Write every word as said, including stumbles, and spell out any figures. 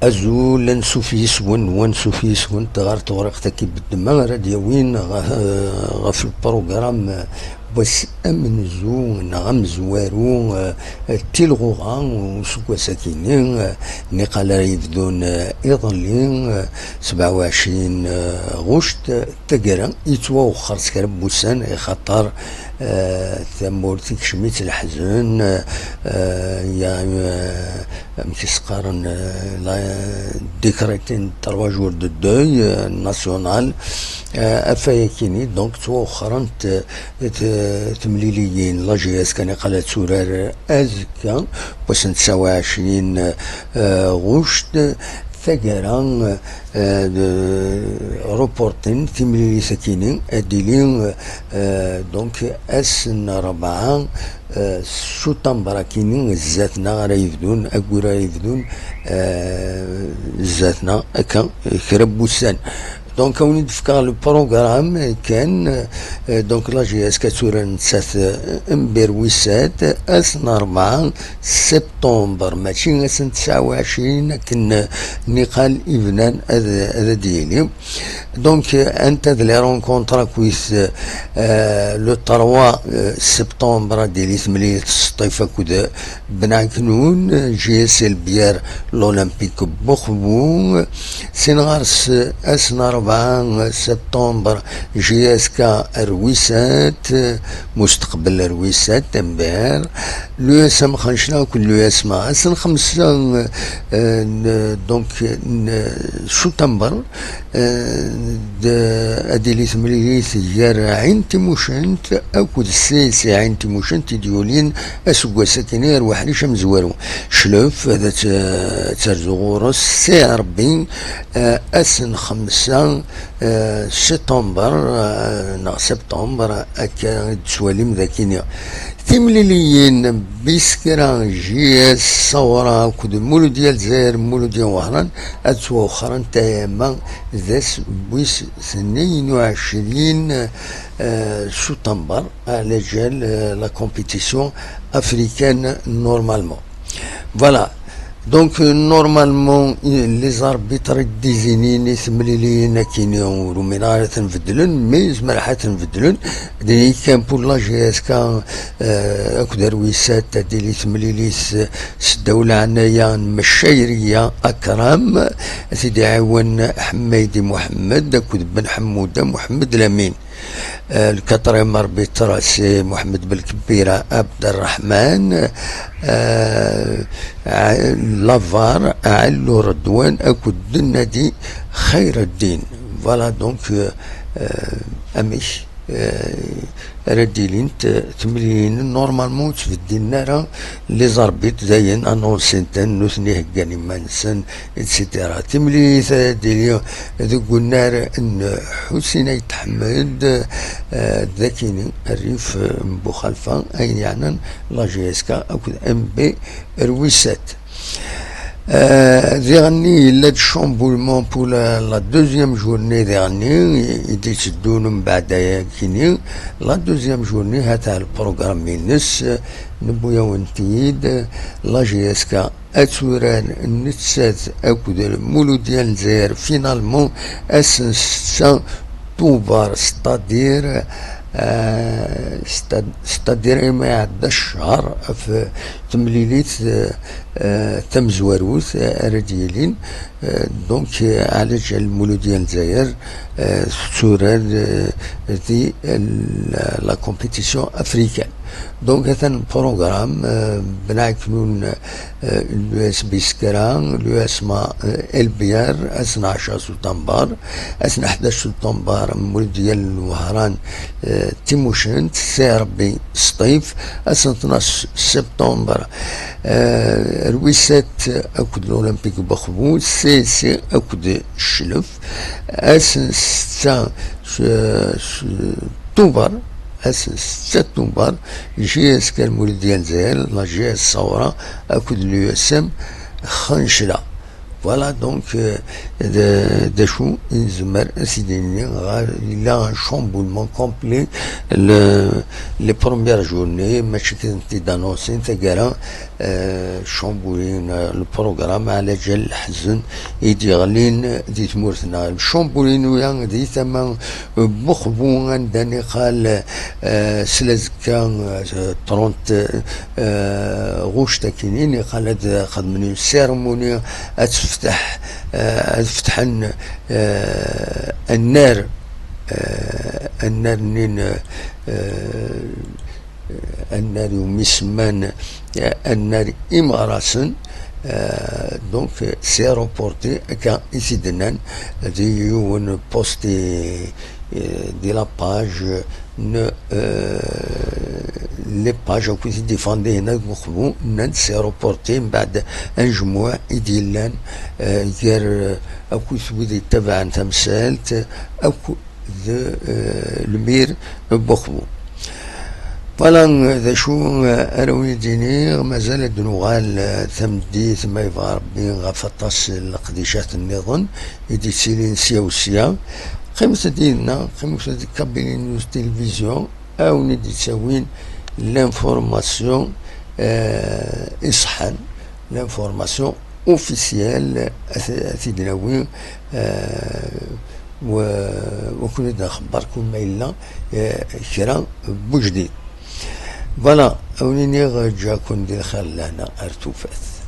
Azul, ansuf yis-wen, wansuf yis-went ɣer tewriqt-agi n ddemma ara d-yawin ɣef, ɣef lprugram n wass amenzu neɣ amezwaru, eh, n tilɣuɣa n useggas-agi-nni, eh, niqal ara yebdun, eh, iḍelli, eh, sebɛa u ɛecrin, eh, ɣuct, taggara yettwawexxer s kra n wussan, ixaṭer, eh, tamurt ikcem-itt leḥzen, eh, ya, eh, amek i s-qqaren, eh, la, décrété n trois jours de deuil, eh, national, eh, ɣef wayagi-nni, donc ttwawexxrent, eh, t-, temliliyin, la J S K niqal ad turar azekka, wass n tesɛa u ɛecrin, eh, ɣuct, taggara, eh, d-, reportin timlilit-agi-nni, ad d-tili, eh, donc, ass n rebɛa, eh, sutamber-agi-nni zdat-neɣ ara yebdun, aggur ara yebdun, eh, zdat-neɣ, akka, kra n wussan. Donc, ad wen-d-fkeɣ le programme kan, eh, donc, la J S K tura nettat, eh, mbir wissat, ass n rebɛa, septembre, mačči ass n tesɛa u ɛecrin akken niqal ibnan ad, ad d-yili. Donc, anta d les rencontres akkit, euh, le trois, euh, septembre, ad d-yili temlilit Sṭif akked Benɛeknun, J S L B R, l'Olympique Buxbu, sin ɣer-s ass n rebɛa septembre, J S K Rwisat, Musteqbel Rwisat, M B R, l'U S M Xancla akked l'U S M A. Ass n xemsa, euh, n-, donc, n-, sutamber, euh, d-, ad d-tili temlilit gar Ɛin Timucent akked C S C Ɛin Timucent i d-yulin aseggas-agi-nni ar weḥric amezwaru. Clef, ad t-, ad terzu ɣur-s, s R B, euh, ass n xemsa, euh, septembre, euh, neɣ septembre, akka i d-tettwalim dagi-nni. Timliliyin Biskra, J S Ṣawra akked Muludya Lezzayer, Muludya Wehran, ad ttwawexxrent tama d ass wis tnin u ɛecrin, euh, sutamber, à l'ajal, euh, la compétition africaine normalement. Voilà. Donc, euh, normalement, i-, les arbitres i d-izinin i temliliyin akkin ur umineɣ ara ad ten-beddlen, mais zemreɣ ad ten-beddlen. Dagi kan pour la J S K, euh, akked Rwisat, ad d-tili temlilit, euh, s ddaw leɛnaya n Mecayriya Akram, ad t-id-iɛiwen Ḥmaydi Muḥemmed akked Ben Ḥemmuda Muḥemmed Lamin. Euh, le quatrième arbitre, c'est Mohamed Belkbira Abderrahman. Euh, la var, Alu Redouane akked Nadi Khaireddin. Voilà, donc, euh, euh, amek, euh, ara d-ilint, euh, temliliyin, normalement, ur ttbeddilen ara les arbitres, dayen, annoncin-ten, nutni heggan iman-nsen, et cetera. Timlilit ara d-tili deg unnar n Ḥusin Ayt Ḥmed, eh, d akini, rrif, eh, n Buxalfa, ayen yeɛnan la J S K akked M B Rwisat. Eh, diɣenni yella-d chamboulement pour la, la deuxième journée diɣenni i, i d-itteddun mbeɛd ayakini. La deuxième journée, hata lprogramme-ines, eh, newwi-yawen-t-id, la J S K ad turar nettat akked Muludya n Lezzayer, finalement, ass n setta Tuber, c'est-à-dire, euh, c'est-à-, c'est-à-dire imi iɛedda ccher ɣef temlilit, euh, euh, tamezwarut, euh, ara d-yilin, euh, donc, euh, ɛlaǧal Muludya n Lezzayer, euh, tetturar, euh, di, euh, la, la compétition africaine. Donc, atan programme, euh, Benɛeknun, euh, l'U S B Skra, l'U S M A, euh, L B R, ass n ɛecra sutamber, ass n ḥdac sutamber, Muludya n Wehran, euh, Timucent, C R B Sṭif, ass n tnac septembre, euh, Rwisat akked l'Olympique Buxbu, C S C akked Cclef, ass n setta, euh, Tuber, ass n setta Tuber, J S K Muludya n Lezzayer, la J S Ṣawra akked l'U S M Xancla. Voilà, donc, euh, d d acu i nezmer ad t-id-nini? Ɣer, yella un chamboulement complet, le, les premières journées, mačči kan tent-id-annonsin taggara, euh, chamboulin, euh, le programme, ɛla ǧal leḥzen i d-yeɣlin di tmurt-nneɣ. Chamboulin uya di tama, euh, Buxbu, anda niqal, euh, s lazekka, euh, trente, euh, ɣuct akkin, i niqal ad xedmen une cérémonie, ad tefteḥ, euh, ad fetḥen, euh, annar, euh, annar-nni n, euh, annar umi semman, euh, annar imeɣrasen, euh, donc, euh, c'est reporté, akka i t-id-nnan, di yiwen post, euh, di la page n, euh, les pages akk i t-id-ifan dihin deg Uxbu, nnan-d c'est reporté, mbeɛd ajmuɛ i d-yellan, euh, gar, euh, akked wid yettabaɛen tamsalt, akked, euh, lmir n Uxbu. Voilà, d acu, euh, ara wen-d-iniɣ, mazal ad d-nuɣal, euh, tameddit, ma yebɣa Rebbi, ɣef aṭas n leqdicat nniḍen i d-yettilin sya u sya. Qqimet-d yid-neɣ, qqimet di Kabylie News Télévision, a wen-id-yettawin l'information, euh, iṣeḥḥan, l'information officielle, a t-, a t-id-nawi, euh, wa-, wa ken-id-nxebber kul ma yella, euh, kra n ujdid. Voilà, a wen-iniɣ, ǧǧa-ken di lxir, lehna ar tufat.